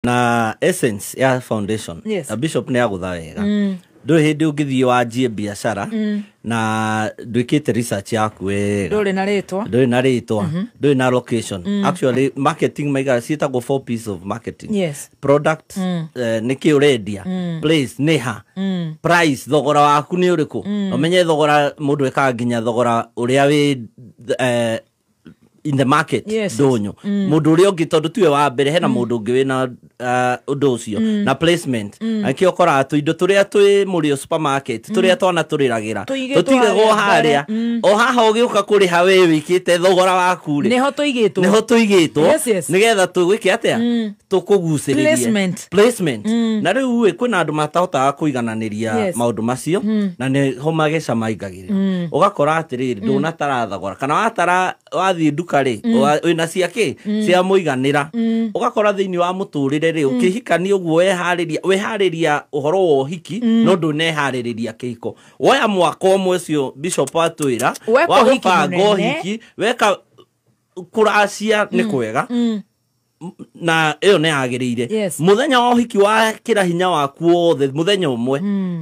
Na essence ya foundation, Yes. na bishop nĩ agũtha wega. Ndũrĩ hĩndĩ ũngĩthiĩ wanjie biacara na ndwĩkĩte research yaku wega. Ndũrĩ na rĩtwa. Ndũrĩ na rĩtwa, ndũrĩ na location. Actually, marketing maigaga ciĩtagwo four piece of marketing. Product, nĩ kĩ ũrendia, place nĩ ha, price, thogora waku nĩ ũrĩkũ. Ũmenye thogora, mũndũ ekaga nginya thogora ũrĩa wĩ in the market. Ndũnyũ mũndũ ũrĩa ũngĩ, tondũ tiwe wa mbere, hena mũndũ ũngĩ wĩna ũndũ ũcio na placement. Akĩo ũkoraga tũindo tũrĩa twĩ mũrĩo supermarket, tũrĩa twana tũrĩragĩra, tũigĩtwo tũtigagwo harĩa harĩa o haha ũgĩũka kũrĩha, wĩ wĩkĩte thogora waku rĩ, nĩho tũigĩtwo. Nĩho tũigĩtwo, nĩgetha tũgwĩke atĩa? Tũkũgucĩrĩrie. Placement. Placement. Na rĩu ĩ, kwĩna andũ matahotaga kũigananĩria maũndũ macio, na nĩho mageca maingagĩrĩra. Ũgakora atĩrĩrĩ, ndũnatara thogora, kana watara wathiĩ nduka rĩ, wĩna cia kĩ cia mũiganĩra. Ũgakora thĩinĩ wa mũtũrĩre rĩ, ũkĩhikania ũguo, weharĩria weharĩria ũhoro wa ũhiki, no ndũneharĩrĩria kĩhiko. Woya mwaka ũmwe ũcio bishop atwĩra Weka wa ũhiki gũbanga mũnene. Ũhiki weka kũracia nĩ kwega na ĩyo nĩ yagĩrĩire. Mũthenya wa ũhiki wakĩra hinya waku wothe mũthenya ũmwe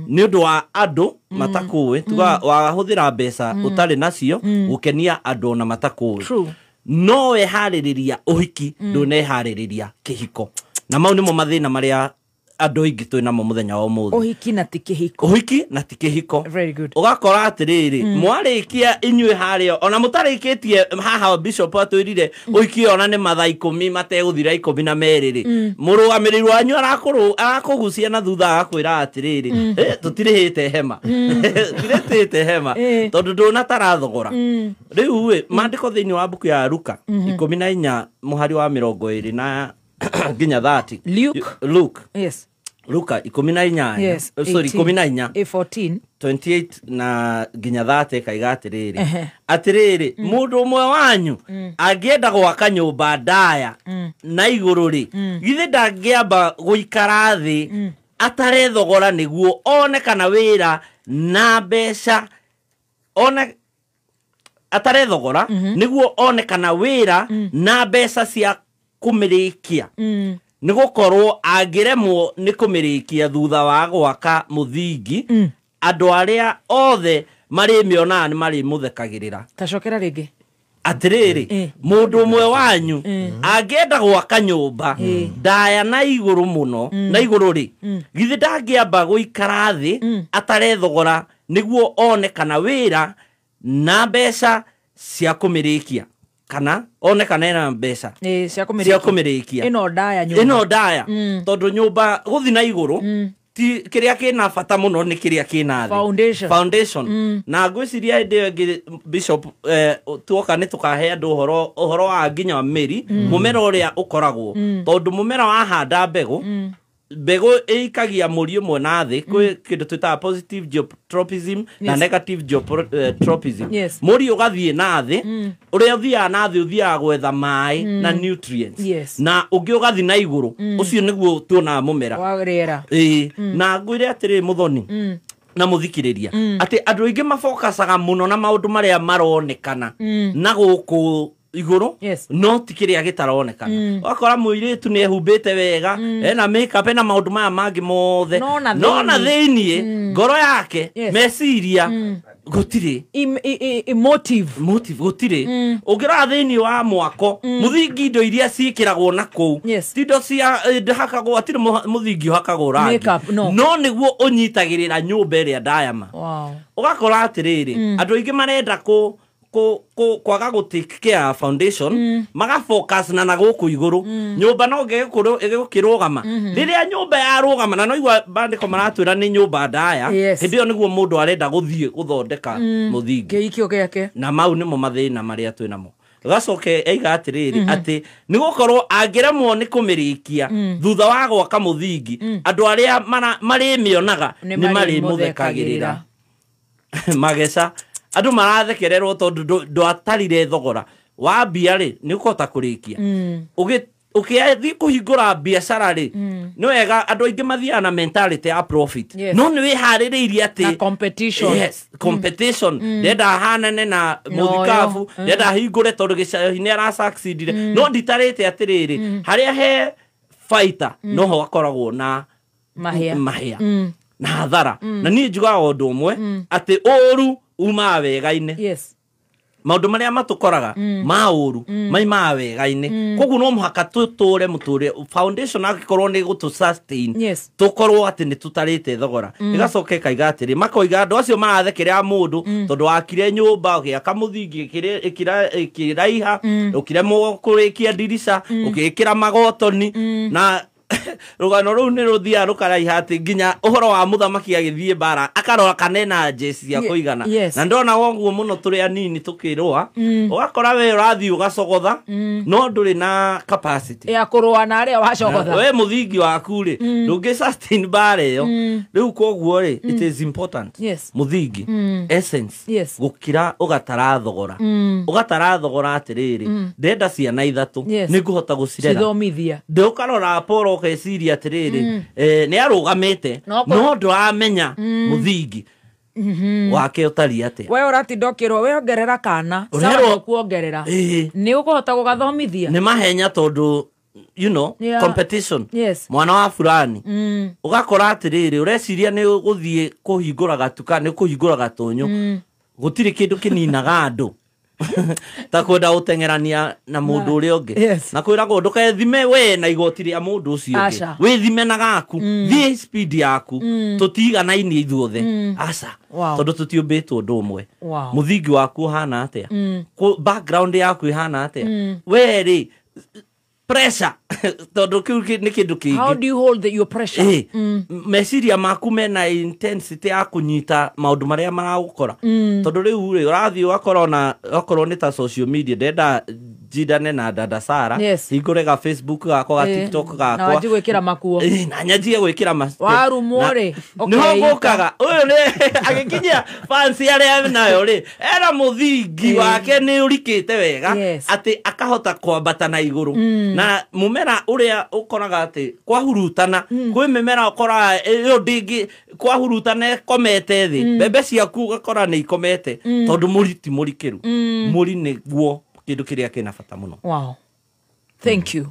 nĩ ũndũ wa andũ matakũĩ, tuga wahũthĩra mbeca ũtarĩ nacio gũkenia andũ ona matakũĩ. No weharĩrĩria ũhiki, ndũneharĩrĩria kĩhiko, na mau nĩmo mathĩna marĩa andũ aingĩ twĩ namo mũthenya wa ũmũthĩ. Ũhiki na ti kĩhiko. Ũhiki na ti kĩhiko. Very good. Ũgakora atĩrĩrĩ, mwarĩkia inyuĩ harĩa, ona mũtarĩkĩtie haha, bishop atwĩrire ũhiki ona nĩ mathaa 10 mategũthira 12 rĩ, mũrũgamĩrĩri wanyu arakũgucia na thutha, agakwĩra atĩrĩrĩ, "Eh, tũtirĩhĩte hema, tũtirĩhĩte hema," tondũ ndũnatara thogora. Rĩu ĩ, maandĩko thĩinĩ wa mbuku ya Luka 14 mũhari wa 20 na nginya 30. Luke. Luke. Luka 18. Sorry, 18. 14. A14. 28 na nginya 30, kaiga atĩrĩrĩ, atĩrĩrĩ, mũndũ ũmwe wanyu angĩenda gwaka nyũmba ndaya na igũrũ rĩ, githĩ ndangĩamba gũikara thĩ atare thogora nĩguo one kana wĩra na mbeca, one atare thogora nĩguo one kana wĩra na mbeca cia kũmĩrĩkia? Nĩ gũkorwo angĩremwo nĩ kũmĩrĩkia thutha wa gwaka mũthingi, andũ arĩa othe marĩmĩonaga nĩ marĩmũthekagĩrĩra. Tacokera rĩngĩ. Atĩrĩrĩ, mũndũ ũmwe wanyu angĩenda gwaka nyũmba ndaya na igũrũ mũno na igũrũ rĩ, githĩ ndangĩamba gũikara thĩ atare thogora nĩguo one kana wĩra na mbeca cia kũmĩrĩkia, kana one kana ena mbeca cia kũmĩrĩkia. Cia kũmĩrĩkia. Ĩno ndaya nyũmba. Ĩno ndaya, tondũ nyũmba gũthi na igũrũ ti kĩrĩa kĩna bata mũno, nĩ kĩrĩa kĩna thĩ. Foundation. Foundation. Na ngwĩciria hĩndĩ ĩyo ĩngĩ, bishop, tuoka nĩ tũkahe andũ ũhoro wa nginya wa mĩri, mũmera ũrĩa ũkoragwo, tondũ mũmera wahanda mbegũ, mbegũ ĩikagia mũri ũmwe na thĩ. Kwĩ kĩndũ twĩtaga positive geotropism na negative geotropism. Mũri ũgathiĩ na thĩ, ũrĩa ũthiaga na thĩ ũthiaga gwetha maĩ na nutrients, na ũngĩ ũgathiĩ na igũrũ, ũcio nĩguo tuonaga mũmera wa rĩera. Ĩĩ, na ngwĩre atĩrĩ, mũthoni na mũthikĩrĩria, atĩ andũ aingĩ mabokacaga mũno na maũndũ marĩa maronekana na gũkũ igũrũ, no ti kĩrĩa gĩtaronekana. Ũgakora mũirĩtu nĩ ehumbĩte wega, ena makeup, ena maũndũ maya mangĩ mothe, no na no na thĩinĩ. Thĩiniĩ ngoro yake, meciria gũtirĩ. Emotive. Motive gũtirĩ. Ũngĩrora thĩinĩ wa mwako mũthingi, indo iria ciĩkĩragwo na kũu, ti indo cia ndĩhakagwo, hatirĩ mũthingi ũhakagwo rangi. Makeup, no. No nĩguo ũnyitagĩrĩra nyũmba ĩrĩa ndayama. Ũgakora atĩrĩrĩ, andũ aingĩ marenda kũ kwaga gũ take care ya foundation, magafocus na gũkũ igũrũ. Nyũmba no ĩgũkĩrũgama rĩrĩa nyũmba yarũgama, na noigua bandĩko maratwĩra nĩ nyũmba ndaya. Hĩndĩ ĩyo nĩguo mũndũ arenda gũthiĩ gũthondeka mũthingi. Kĩhikio gĩake. Na mau nĩmo mathĩna marĩa twĩ namo. Gacoke eiga atĩrĩrĩ, atĩ nĩ gũkorwo angĩremwo nĩ kũmĩrĩkia thutha wa gwaka mũthingi, andũ arĩa marĩmĩonaga nĩ nĩ marĩmũthekagĩrĩra. Mageca andũ marathekererwo tondũ ndwatarire thogora wambia rĩ, nĩ ũkũhota kũrĩkia. Ũkĩathiĩ kũhingũra biacara rĩ, nĩ wega andũ aingĩ mathiaga na mentality ya profit, no nĩ wĩharĩrĩirie atĩ na competition. Yes, competition. Ndenda hanane na mũthikabu, ndenda hingũre tondũ gĩcai nĩ arasucceedire, no nditarĩte atĩrĩrĩ, harĩa he Baita noho akoragwo na Mahĩa. Mahĩa na hathara. Na niĩ njugaga ũndũ ũmwe atĩ ũru umaga wega-inĩ. Maũndũ marĩa matũkoraga ma ũru maimaga wega-inĩ, koguo no mũhaka tũtũre mũtũrĩre foundation angĩkorwo nĩ gũtũ sustain, tũkorwo atĩ nĩ tũtarĩte thogora. Ĩgacoka ĩkaiga atĩrĩ, makoiga andũ acio marathekerera mũndũ tondũ wakire nyũmba, ũgĩaka mũthingi, ĩkĩraiha, ũkĩremwo kũrĩkia ndirica, ũgĩkĩra magotoni, na rũgano rũu nĩ rũthiaga rũkaraiha atĩ nginya ũhoro wa mũthamaki agĩthiĩ mbara akarora kana ena njeci cia kũigana. Na ndona woguo mũno tũrĩ anini tũkĩrũa, ũgakora we ũrathiĩ ũgacogotha no ndũrĩ na capacity ya kũrũa na arĩa wacogotha. We mũthingi waku rĩ, ndũngĩ sustain mbara ĩyo rĩu. Koguo rĩ, it is important mũthingi, essence, gũkira ũgatara thogora, ũgatara thogora atĩrĩrĩ, ndenda ciana ithatũ, nĩ ngũhota gũcirera, cithomithia. Ndĩ ũkarora Paul ũgeciria atĩrĩrĩ, nĩ arũgamĩte, no ndũramenya mũthingi wake ũtariĩ atĩa. We ũratinda ũkĩrwo we ongerera kana Ũrerwo- sawa, kuongerera nĩ ũkũhota gũgathomithia. Nĩ mahenya tondũ competition, mwana wa fulani, ũgakora atĩrĩrĩ, ũreciria nĩ gũthiĩ kũhingũra gatuka, nĩ kũhingũra gatũnyũ. Gũtirĩ kĩndũ kĩninaga andũ ta kwenda gũteng'erania na mũndũ ũrĩa ũngĩ. Na kwĩragwo ndũkethime we na igoti rĩa mũndũ ũcio ũngĩ, Aca. wĩthime na gaku, thiĩ speed yaku, tũtiganainie ithuothe, aca, tondũ tũtiũmbĩtwo ũndũ ũmwe. Mũthingi waku ũhana atĩa? Background yaku ĩhana atĩa? We rĩ, pressure, tondũ kĩu nĩ kĩndũ How kĩngĩ. Do you hold your pressure? Meciria maku mena intensity ya kũnyita maũndũ marĩa maragũkora, tondũ rĩu rĩ, ũrathiĩ ũgakora ona okorwo nĩ ta social media, ndenda njindane na dada Sara, hingũre ga Facebook gakwa, ga TikTok Na gakwa, wanjie gwĩkĩra makuo. Na nyanjie gwĩkĩra Warumwo rĩ, nĩho ũkeita. ngũkaga ũyũ nĩ agĩkinyia fans arĩa nayo rĩ, ena mũthingi wake nĩ ũrikĩte wega, atĩ akahota kwambata na igũrũ. Na mũmera ũrĩa ũkoraga atĩ kwahurutana, kwĩ mĩmera ũkoraga ĩyo ndĩngĩ kwahurutana ĩkomete thĩ, mbembe ciaku ũgakora nĩ ikomete tondũ mũri ti mũrikĩru. Mũri nĩguo kĩndũ kĩrĩa kĩna bata mũno. Wow, thank you.